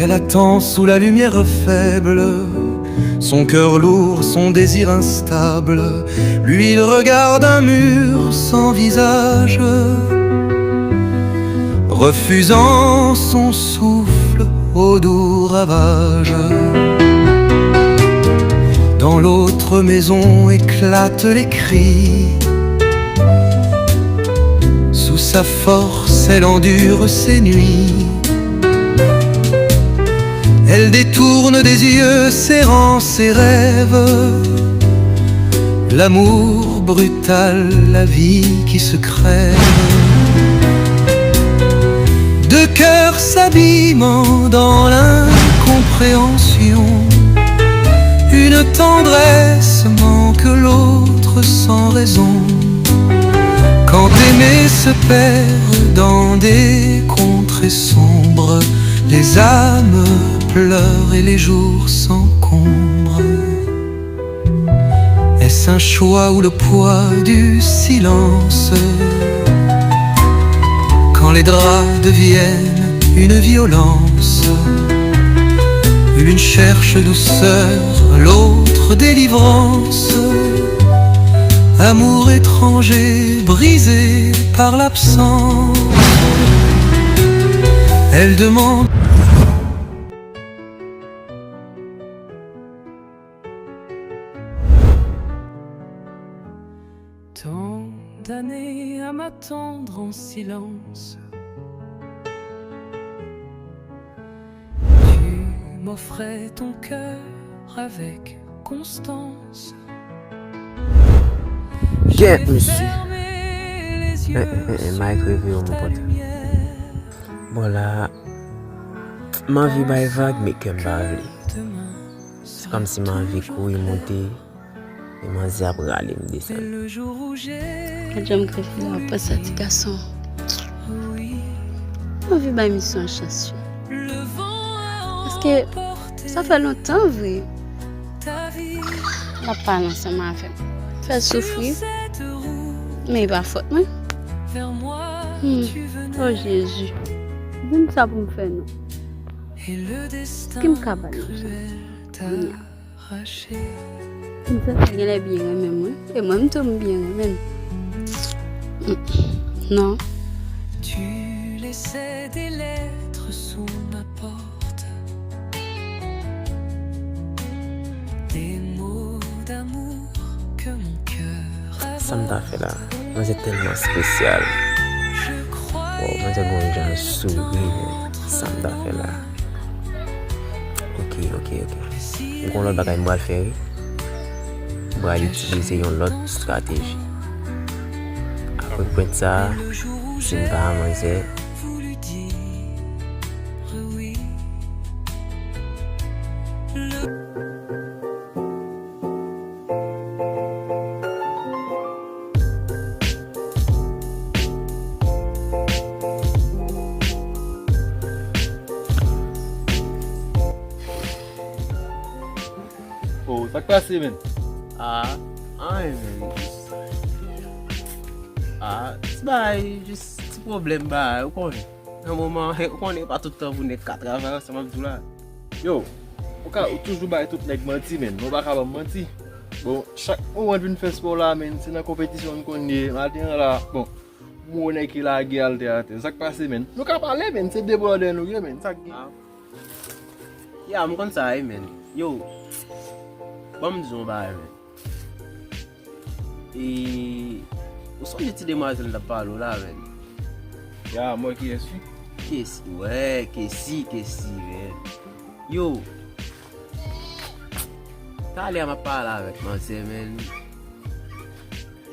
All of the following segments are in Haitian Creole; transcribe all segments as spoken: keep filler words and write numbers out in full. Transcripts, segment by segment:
Elle attend sous la lumière faible, son cœur lourd, son désir instable. Lui, il regarde un mur sans visage, refusant son souffle au doux ravage. Dans l'autre maison éclatent les cris. Sous sa force, elle endure ses nuits. Elle détourne des yeux serrant ses rêves. L'amour brutal, la vie qui se crève. Deux cœurs s'abîmant dans l'incompréhension. Une tendresse manque l'autre sans raison. Quand aimer se perd dans des contrées sombres, les âmes pleurent et les jours s'encombrent. Est-ce un choix ou le poids du silence ? Quand les draps deviennent une violence, l'une cherche douceur, l'autre délivrance. Amour étranger, brisé par l'absence. Elle demande. Tant d'années à m'attendre en silence. Tu m'offrais ton cœur avec constance. Get, mesye. Fermé les yeux, eh, eh, eh, Mike, réveille-moi, pote. Bon, la, m anvi bay vag, men kè m pa vle. Se kòmsi m anvi kouri monte, men manzè ap rale m desann. Gad jan m grève la, w pa sa ti gason. M anvi bay misye yon chans, wi. Paske sa fè lontan, vre. L ap pale ansanm avè m. Fè l soufri. Men e pa fòt mwen. Hmm. Oh, Jezi. Di m sa pou m fè, non. Ki m ka ba l, non, sa? Kounye a. M santi l genlè byen renmen mwen. E mwen, m tou, m byen renmen l. Non. Tu laissais des lettres sous ma porte. Des mots d'amour que mon cœur a. Sa m ta fè la? Manzè tèlman espesyal. Wow, manzè gon jan souri, men sa m ta fè la? Ok, ok, ok. M gon lòt bagay m pral fè, wi. M pral itilize yon lòt estrateji. Apre pwent sa, si m pa manzè. Oh, sa k pase, men? Ah, anyen, men. Ah, ti bagay, jis ti pwoblèm bagay, ou konnen. Nan moman, ou konnen pa tout tan pou nèg ka travay ansanm ap di w la. Yo, ou ka, ou toujou bay tout nèg manti, men. Men ou pa ka ban m manti. Bon, chak moman n vin fè spò la, men, se nan konpetisyon n konn ye. Maten an la, bon, m wè nèg ki lage al tè atè. Sa k pase, men? Nou ka pale, men, se de brother nou ye, men. Sa k gen? Ah. Ya, m konn sa, wi, men. Yo, ban m di w yon bagay, men. E, ou sonje ti demwazèl m t ap pale w la, men? Ya, m wè kiyès, wi. Kesi, wè, Kesi, Kesi, men. Yo, talè a m ap pale avèk manzè, men.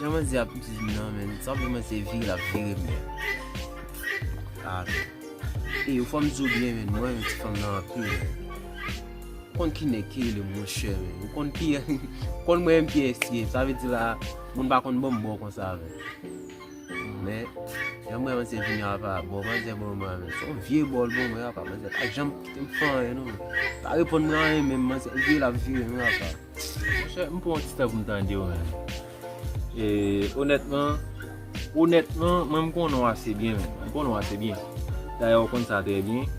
Jan manzè ap di m nan, men. Sa vle manzè vire, l ap vire m, men. Ah, men. E, ou fò m di w byen, men. Mwen, men, ti fanm nan anpil, men. Ou konn ki nèg ki rele m monchè, men. Ou konn ki, ou konn mwen menm kiyès li ye. Sa vle di la, moun pa konn ban m bò konsa, men. Men, Lè m wè manzè vini apa, bon, manzè ban mwen, men se yon vye bòl ban mwen apa, manzè pa janm kite m fè anyen, non. Pa reponn mwen anyen, menm manzè vire l ap vire, men apa. Monchè, m pran yon ti tan pou m tande w, men. E, onètman, onètman, mwen, m konnen w ase byen, men. M konnen w ase byen. Dayè, ou konn sa trè byen.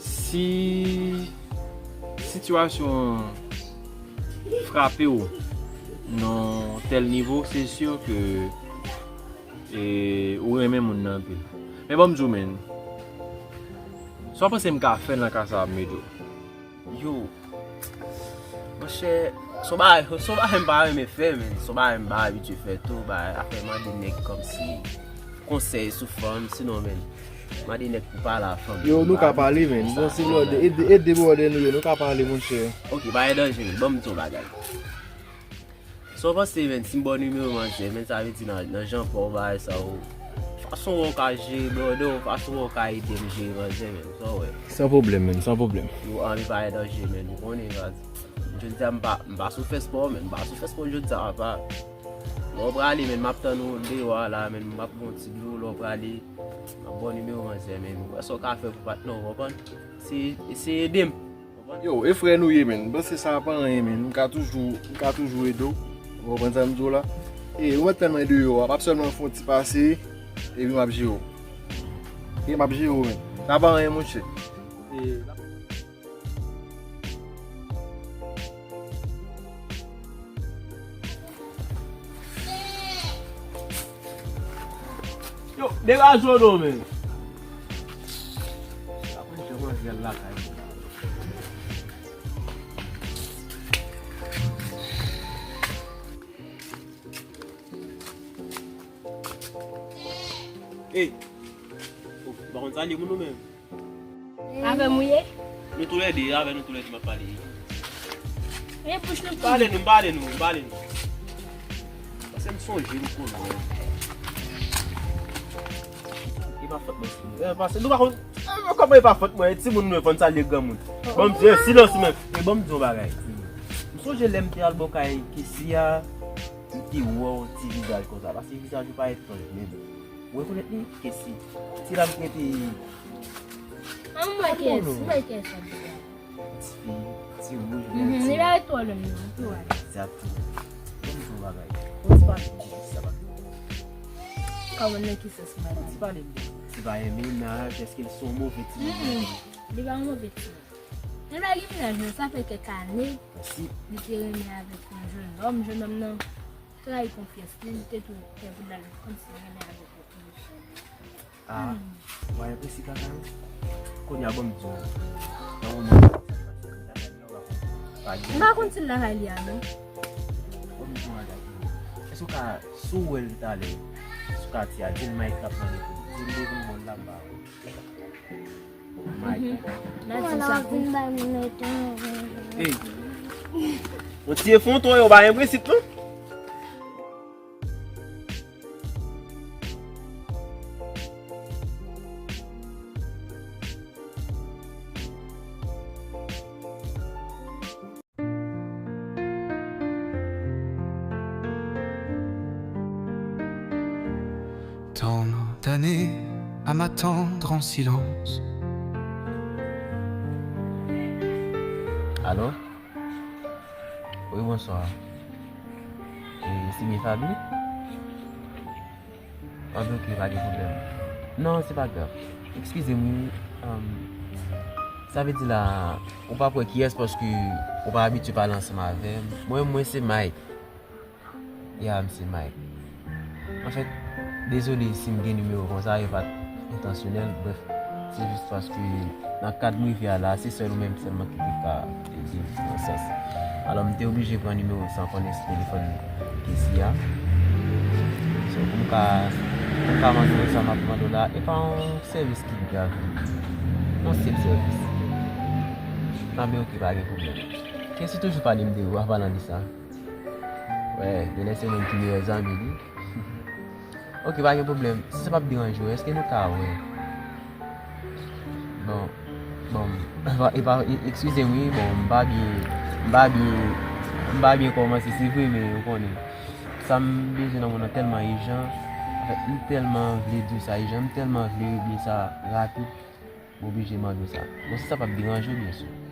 Si sitiyasyon an frape w nan yon tèl nivo, se si ke, e, ou renmen moun nan anpil. Men ban m di w, men, sa w panse m ka fè nan ka sa a, Medo? Yo, monchè, se yon bagay, se yon bagay m pa renmen fè, men. Se yon bagay m pa abitye fè tou, bagay, afè mande nèg kòmsi konsèy sou fanm, sinon, men, mande nèg pou pale a fanm. Yo, nou ka pale, men. Bon, si brother, ede, ede brother nou yo, nou ka pale, monchè. Ok, pa gen danje, men. Ban m di yon bagay. Sa w panse, men, si m ba w nimewo manzè, men, sa vle di nan, nan jan pa w bagay sa yo. Fason w ka jere brother w, fason w ka ede m jere manzè, men, sa w wè. San pwoblèm, men, san pwoblèm. Yo, anvi pa gen danje, men, ou konnen, baz. Jodi a, m pa, m pa sou fès pa w, men, m pa sou fès pa w jodi a, apa. Lè w prale, men, m ap tann ou deyò a la, men, m ap ba w ti dlo, lè w prale, m ap ba w nimewo manzè, men, ou wè sa w ka fè pou patnè w, ou konprann? Se, se ede m. Yo, e frè nou ye, men. M panse sa pa anyen, men. M ka toujou, m ka toujou ede w. Ou konprann sa m di w la? E, ou mèt tann mwen deyò a. M ap sèlman fè yon ti pase, epi m ap jere w. E m ap jere w, men. Sa pa anyen, monchè. E, Yo, degaje w non, men. Apre, jan manzè al lakay li la. Ey! Oh, ou pa konn salye moun ou menm? Avè m ou ye? Nou toulède, avè nou toulède m ap pale. E bouch nou. Pale nou, pale nou, pale nou. Paske m sonje nou konnen. E pa fòt mwen, si. E, paske nou pa konn, e, kòman e pa fòt mwen, e timoun nou e konn salye granmoun. Bon, m di, e, silans ou menm. E bon, m di yon bagay. M sonje lè m te al bò kay Kesi a, m te wè yon ti vizaj konsa. Paske vizaj ou pa etranj menm. Ou rekonèt li? Kesi. Ti dam ki rete. An, m wè kiyès, m wè kiyès sa deja. Ti fi, ti wouj, mhm, ti li pa ret twò lwen non, tou ale. Egzakteman. Bon, m di yon bagay. Ou ti pale de sa pa. Kòman, nan ki sans m pale? Ou ti pale de ti pa yon mennaj, èske l se yon move timoun? Mm-mm. Li pa yon move timoun. Li pa gen mennaj non, sa fè kèk ane. Mèsi. Li te renmen avèk yon jennòm, jennòm nan trayi konfyans li, li te tou fè pou l al kòmsi renmen avèk lòt moun. Ah, ou pa enpresi kaka yo? Kounye a, ban m di w. Nan moman sa, m pa konn si l lakay li a non. Ban m di w bagay. Èske w ka, si w wè l talè, sou katye a, di l Mike k ap mande pou li. Di l leve m bon la m ba ou. Mike. Mhm. N a di sa pou. Ey. Yon ti efon ton yo, pa gen prensip non. Tant d'années à m'attendre en silence. Alo? Wi, bonswa. E, se byen Faby? An, ok, pa gen pwoblèm. Non, se pa grav. Eskize m, wi. Sa vle di la, ou p ap wè kiyès paske ou pa abitye pale ansanm avè m. Mwen, mwen se Mike. Ya, m se Mike. Anfèt, dezole si m gen nimewo konsa, e pa t entansyonèl. Brèf, se jis paske nan kad m rive a la, se sèl ou menm sèlman ki te ka ede m nan sans. Alò, m te oblije pran nimewo san konnen si telefòn Kesi a. So, pou m ka, pou m ka mande w sa m ap mande w la, e pa yon sèvis ki grav. Yon senp sèvis. Anben, ok, pa gen pwoblèm. Kesi toujou pale m de ou, an palan de sa. Wè, genlè se menm ki meyè zanmi li. Ok, pa gen pwoblèm. Si sa p ap deranje w, èske nou ka wè? Bon, bon, e pa, e, eskize m wi, bon, m pa byen, m pa byen, m pa byen kòmanse, se vre, men ou konnen. Sa m bezwen nan moman nan tèlman ijan. M tèlman vle di w sa, e jan m tèlman vle regle sa rapid, m oblije mande w sa. Bon, si sa p ap deranje w, byen si.